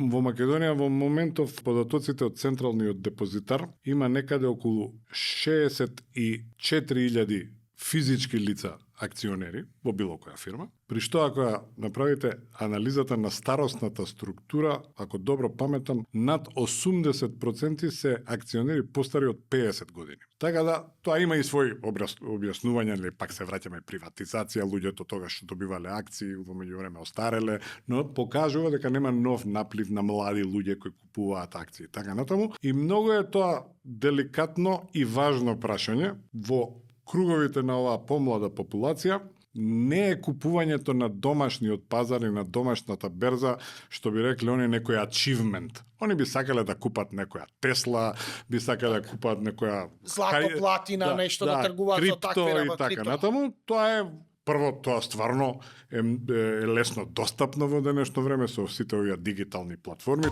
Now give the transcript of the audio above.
Во Македонија во моментов податоците од Централниот депозитар има некаде околу 64.000 физички лица акционери во било која фирма, при што ако направите анализата на старосната структура, ако добро паметам, над 80% се акционери постари од 50 години. Така да, тоа има и свој објаснување, или пак се враќаме приватизација, луѓето тогаш добивале акции, во меѓувреме остареле, но покажува дека нема нов наплив на млади луѓе кои купуваат акции, така натаму. И многу е тоа деликатно и важно прашање во круговите на оваа помлада популација. Не е купувањето на домашниот пазар и на домашната берза, што би рекле они некој achievement. Они би сакале да купат некоја Тесла, би сакале да купат некоја злато, платина, нешто да тргуваат со такви работи. Така натаму, тоа е прво, тоа стварно е лесно достапно во денешно време со сите овие дигитални платформи.